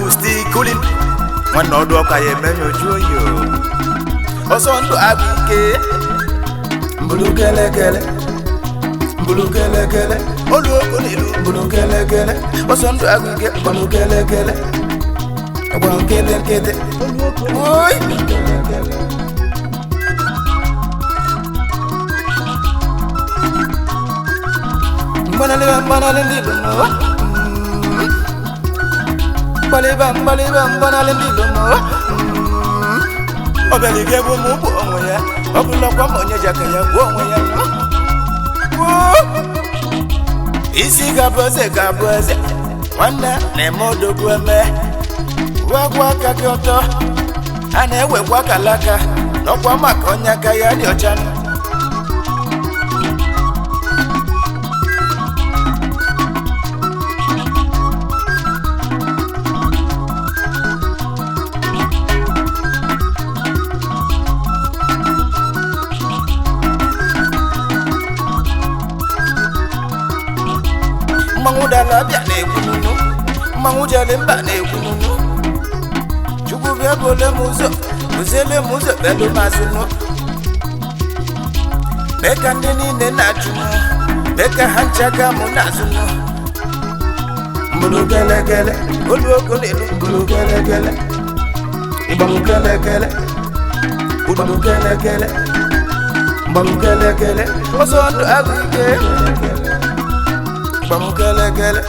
Odogwu still cooling. Nwanne ọdụ ọka ya eme ya oju oyi o. Ọsọ ndụ agụ ike. Mbulu kelekele, mbulu kelekele, Olu oko n'elu. Mbulu kelekele, Ọsọ ndụ agụ ike. Mbulu kelekele, agba nkete nkete, Oyi. Mgbanaliba mgbanali ndị Igbo m. Mgbaliba mgbaliba mgbanali ndị Igbo m. Ọ bịara ike bụ m ugbo onwe ya. Ọ bụlakwa ma onye ji aka ya gbuo onwe ya. Woo! Isi ga-abụ eze ga-abụ eze. Nwanne na-eme odogwu eme. Wegwa aka gị ọtọ. A na-ewekwa akalaka n'ọkwa maka onye aka ya dị ọcha. Mmanwụ dara abịa na-ekwu nunu. Mmanwụ jere mba na-ekwu nunu. Chukwu bịa bụle m ụzọ, kụziele m ụzọ kpelu m azụ nụ. Mee ka ndị niile na-achụ m, mee ka ha ncha gaa mụ n'azụ nụ. Mbulu kelekele, Olu oko n'elu. Mbulu kelekele, ịgba kelekele, ụgbọ kelekele, mgba kelekele, Ọsọ ndụ agụ ike. Ịgba kelekele.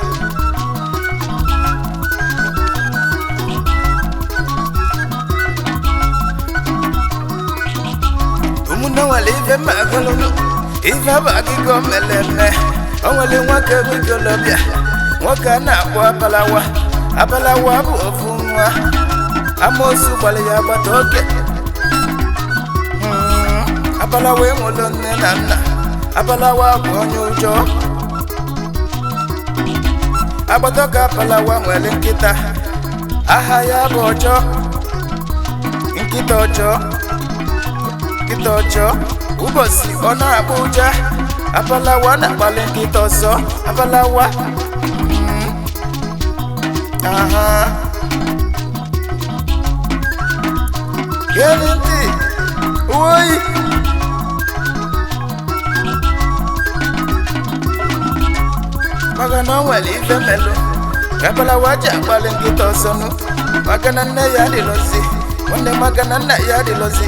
Ụmụnne nwere ife mma agụlụnụ. Ife bụ akụkọ meleme. O nwere nwoke bụ ikolobịa. Nwoke a na-akpọ Abalawa. Abalawa bụ ofu nwa. Amoosu gbara ya agbata oge. Abalawa enwelo nne na nna. Abalawa bụ onye ụjọ. Agbata ka Abalawa nwere nkịta. Aha ya bụ Ọjọ. Nkịta ọjọọ. Nkịta ọjọọ. Ụbọchị ọ na-akpụ ụja. Abalawa na-akpali nkịta ọzọ. Abalawa. Aha. Gee ntị. Oyi. Maka na o nwere ife melụ. Abalawa ji akpali nkịta ọzọ nụ. Maka na nne ya adịlọzi. Nwanne maka na nna ya adịlọzi.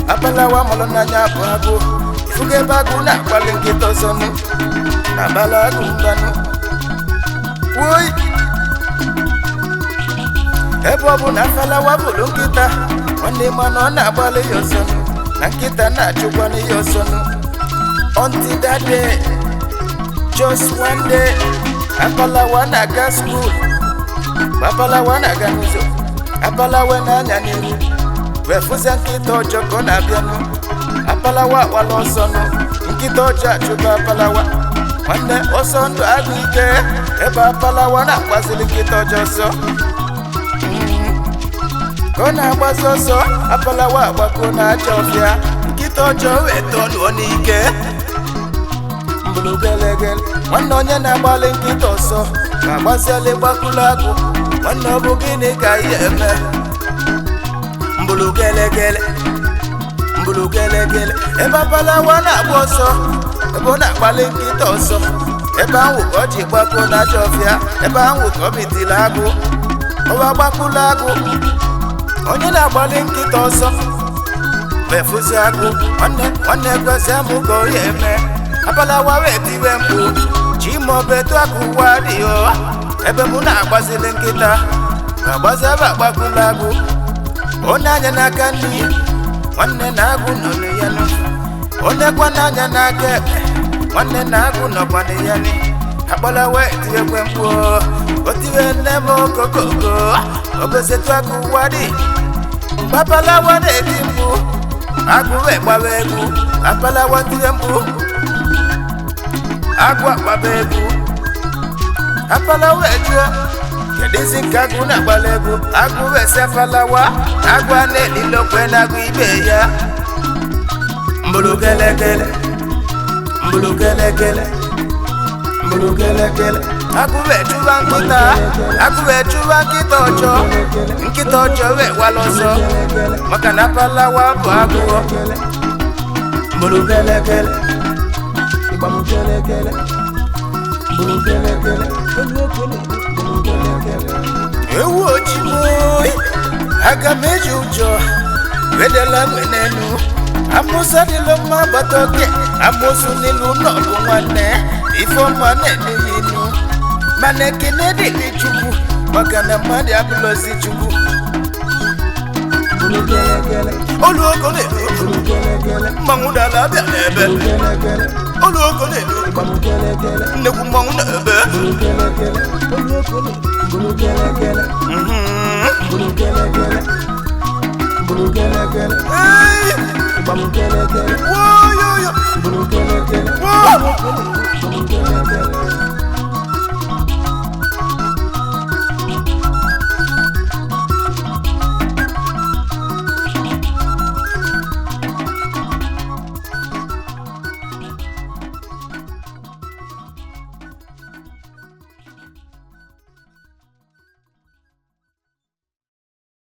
Abalawa mụrụ n'anya bụ agụ. Ifugo ebe agụ na-akpali nkịta ọzọ nụ. Na-abala agụ mbanụ. Oyi. Ebe ọ bụ na Afalawa bụrụ nkịta, nwanne ma na ọ na-agbalị ya ọsọ nụ. Na nkịta na-achụkwana ya ọsọ nụ. Until that day, just one day, Abalawa na-aga school. Abalawa na-aga n'ụzọ. Abalawa na-anya n'iru. Wee fụzie nkịta ọjọọ ka ọ na-abịanụ. Abalawa agbala ọsọ nụ. Nkịta ọjọọ achụba Abalawa. Nwanne ọsọ ndụ agụ ike. Ebe Abalawa na-agbaziri nkịta ọjọọ ọsọ. Ka ọ na-agbazi ọsọ, Abalawa agbakọ na ajọ ọfịa. Nkịta ọjọọ wee tọnụọ n'ike. Mbulu kelekele, Nwanne onye na-agbalị nkịta ọsọ na-agbaziala gbakwulu agụ. Nwanne ọ bụ gịnị ka ihe eme? Mbulu kelekele, mbulu kelekele. Ebe Abalawa na-agba ọsọ, ebe ọ na-agbalị nkịta ọsọ. Ebe ahụ ka ọ ji gbakọ na ajọ ọfịa, ebe ahụ ka ọ bitiri agụ. Ọwa gbakwulu agụ. Onye na-agbalị nkịta ọsọ wee fụzi agụ. Nwanne nwanne kwesị amụ ka ọ ya eme. Abalawa wee tiwe mkpu. Chimaobetu akụ ụwa dị o. Ebe mụ na-agbazili nkịta, na-agbazi ebe agbakwulu agụ. Onye anya n'aka nri, nwanne na-agụ nọ ya nụ. Onye kwa n'anya n'aka ekpe, nwanne na-agụ nọkwa na ya nị. Akpọla wee tiwekwe mkpu o. O tiwe nne m okokoko. Obesetu akụ ụwa dị. Mgbe Abalawa na-eti mkpu, agụ wee gbawa egwu. Abalawa tiwe mkpu, agụ agbaba egwu. Abalawa ejụọ, kedụzi nke agụ na-agbala egwu? Agụ wee sị Afalawa, agụ a na-elilokwe n'agụ ibe ya. Mbulu kelekele, mbulu kelekele, Mbulukelekele. Agụ wee chụba nkịta, agụ wee chụba nkịta ọjọọ, nkịta ọjọọ wee wala ọsọ, maka na palawa bụ agụọ. Mbulukelekele. Ịgbamkelekele. Mbulukelekele. Mbulukelekele. Ewu ojigbo, aga m eji ụjọ wedela nwe n'elu. Amụsa dịlụ mma gbata oke amụsụ n'ilu nọ bụ nwanne ifeọma na-emeghị inu, mana ekene dịrị Chukwu maka na mmadụ abụlọzi Chukwu. Mbulukelekele. Olu ogo na-elu. Mbulukelekele. Mmanwụ dara abịa n'ebe. Mbulukelekele. Olu ogo na-elu. Ịgbamkelekele. Nnekwu mmanwụ na-ebe. Mbulukelekele. Mbulukelekele. Mbulukelekele. Mbulukelekele. Ei, Ịgbamkelekele. woyoyo. Mbulukelekele.